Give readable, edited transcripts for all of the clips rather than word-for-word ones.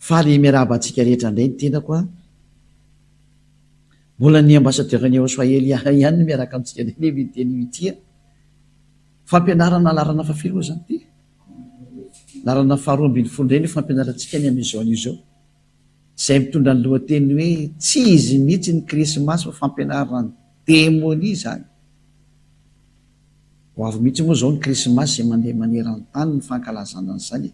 Faly miarahaba antsika rehetra indray ny tenako a. Mbola ny ambassadeur ny Oswahili ihany no miaraka amintsika indray ny miteny io ity a. Fampianarana laharana fahafiry moa izany ity? Laharana faharoa ambin'ny folo indray ny fampianarantsika ny amin'izao anio izao. Izay mitondra ny lohateny hoe tsy izy mihitsy ny krismasy fa fampianarana ny demonia izany. Ho avy mihitsy moa izao ny krismasy izay mandeha maneran-tany ny fankalazana an'izany e.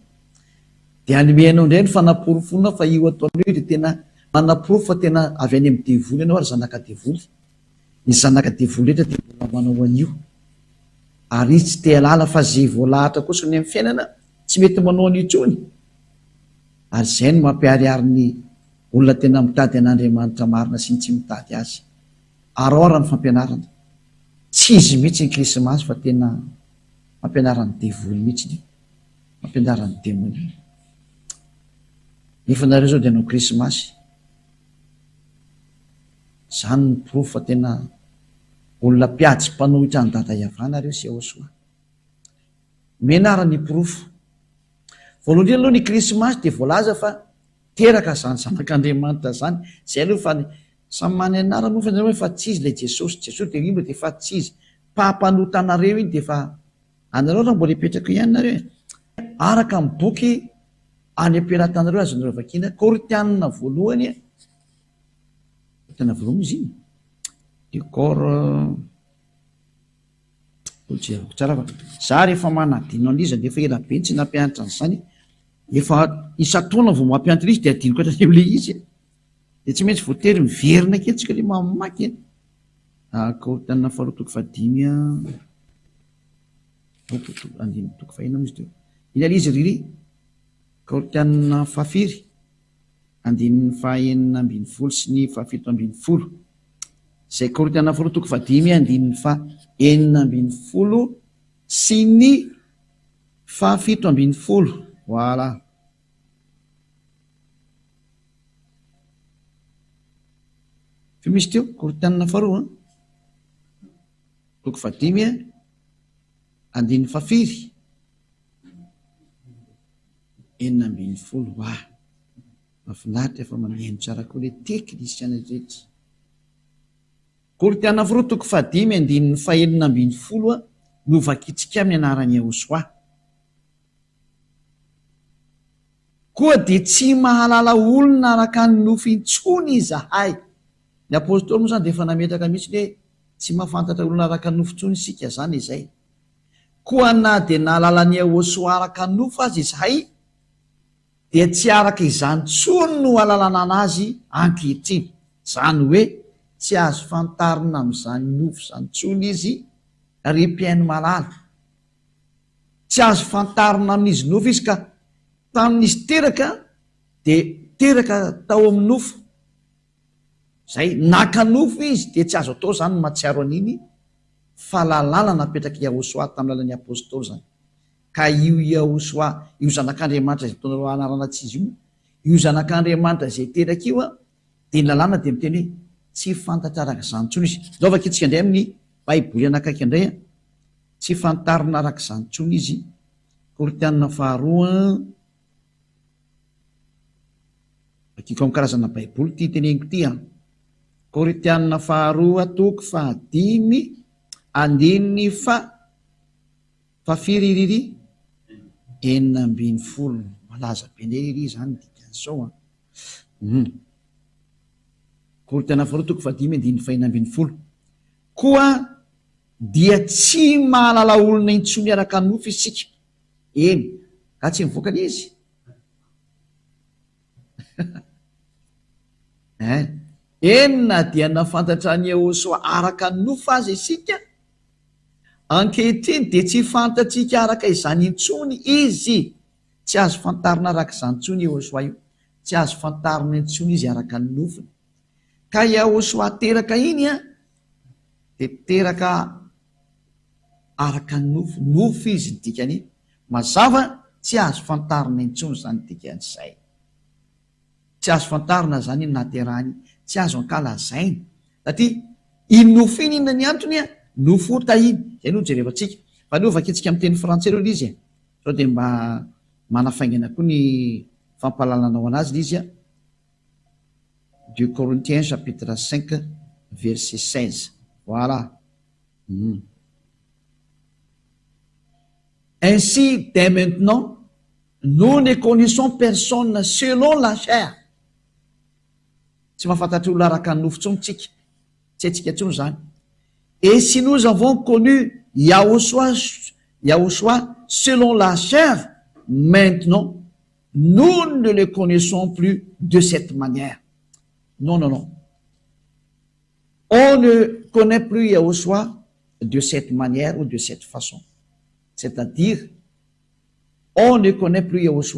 Dia hanome anao indray ny fanaporofoana fa io ataonao io dia tena manaporofo fa tena avy any amin'ny devoly ianao ary zanaka devoly. Ny zanaka devoly rehetra dia mbola manao an'io. Ary izy tsy te halala fa ze voalahatra kosa ny amin'ny fiainana tsy mety manao an'io intsony. Ary izay no mampiharihary ny olona tena mitady an'Andriamanitra marina sy ny tsy mitady azy. Araho ara ny fampianarana. Tsy izy mihitsy ny krismasy fa tena fampianaran'ny devoly mihitsy io. Fampianaran'ny demonia. Nefa nareo zao dia hanao krismasy. Zany no porofo fa tena olona mpiady sy mpanohitra an'i Dada Yavah nareo sy Yahoshuah. Omena ara ny porofo. Voalohany indrindra aloha ny krismasy dia voalaza fa teraka zany zanak'Andriamanitra zany. Zay aloha fa samy manana ny anarany moa fa nareo fa tsy izy ilay Jesosy. Jesosy dia io dia fa tsy izy. Mpampanota anareo iny dia fa anareo raha mbola hipetraka eo ihany nareo e. Araka ny boky any am-pelatanareo azonareo vakiana, Korintianina voalohany, Korintianina voalohany izy iny, Décor, jereko tsara fa za rehefa manadino an'iza dia efa ela be tsy nampianatra an'izany, efa isan-taona vao mampianatra izy dia adinoko hatrany amin'ilay izy e. Dia tsy maintsy voatery miverina kely tsika ilay mamaky e. Korintianina faharoa toko fahadimy a. Andininy toko fahina moa izy teo. Iny aloha izy ry ry. Korintianina fahafiry? Andininy faha-16 sy ny faha-17. Izay Korintianina faharoa toko fahadimy andininy faha-16 sy ny faha-17. Voilà. Firy misy teo? Korintianina faharoa an? Toko fahadimy a, andininy fahafiry? 16. Wah! Mahafinaritra fa mihaino tsara koa ilay teknisiana rehetra. Korintiana faharoa toko fahadimy andininy fahenina ambin'ny folo a, no vakintsika amin'ny anaran'i Yahoshuah. Koa dia tsy mahalala olona araka ny nofo intsony izahay. Ny apostoly moa izany dia efa nametraka mihitsy ny hoe tsy mahafantatra olona araka ny nofo intsony isika, izany izay. Koa na dia nahalala an'i Yahoshuah araka ny nofo aza izahay, dia tsy araka izany intsony no ahalalana azy ankehitriny. Izany hoe tsy azo fantarina amin'izany nofo izany intsony izy, ry mpihaino malala. Tsy azo fantarina amin'izy nofo izy ka tamin'izy teraka dia teraka tao amin'ny nofo. Zay, naka nofo izy dia tsy azo atao zany ny mahatsiaro an'iny fa lalàna napetrak'i Yahoshuah tamin'ny lalan'ny Apostoly zany. Ka io Yahoshuah, io Zanak'Andriamanitra izay ataonareo anarana tsy izy io, io Zanak'Andriamanitra izay teraka io an, dia ny lalàna dia miteny hoe tsy fantatra araka izany intsony izy. Zao vakintsika indray amin'ny Baiboly anakaiky indray an. Tsy fantarina araka izany intsony izy. Korintiana faharoa, Vakiko amin'ny karazana Baiboly ity teneniko ity an. Korintiana faharoa toko fahadimy andininy fa fahafiry ry ry? 16. Malaza be indray ry ry izany ny dikan'izao an. Hum. Korintiana faharoa toko fahadimy andininy fahenina ambin'ny folo. Koa dia tsy mahalala olona intsony araka ny nofo isika. Eny, ka tsy mivoaka ilay izy? Hein. Eny na dia nahafantatra an'i Yehosua araka ny nofo aza isika, ankehitriny dia tsy fantatsika araka izany intsony izy. Tsy azo fantarina araka izany intsony Yehosua io. Tsy azo fantarina intsony izy araka ny nofony. Ka Yehosua teraka iny an, dia teraka araka ny nofo, nofo izy ny dikany, mazava tsy azo fantarina intsony izany dikan'izay. Tsy azo fantarina izany ny nahaterahany, tsy azo ankalazaina, satria iny nofo iny inona ny antony an? Nofo ota iny, izay no jerevantsika. Fa aleo vakintsika amin'ny teny frantsay aloha ilay izy e, sao dia mba manafaingana koa ny. fampahalalanao anazy le izy a. 2 Corinthiens chapitre 5 verset 16. Voilà. Ainsi, dès maintenant, nous ne connaissons personne selon la chair. Tsy mahafantatra olona araka ny nofo intsony tsika. Tsy haintsika intsony izany. Et si nous avons connu Yahoshua, Yahoshua selon la chair, maintenant, nous ne le connaissons plus de cette manière. Non, non, non. On ne connaît plus Yahoshua de cette manière ou de cette façon. C'est-à-dire, on ne connaît plus Yahoshua.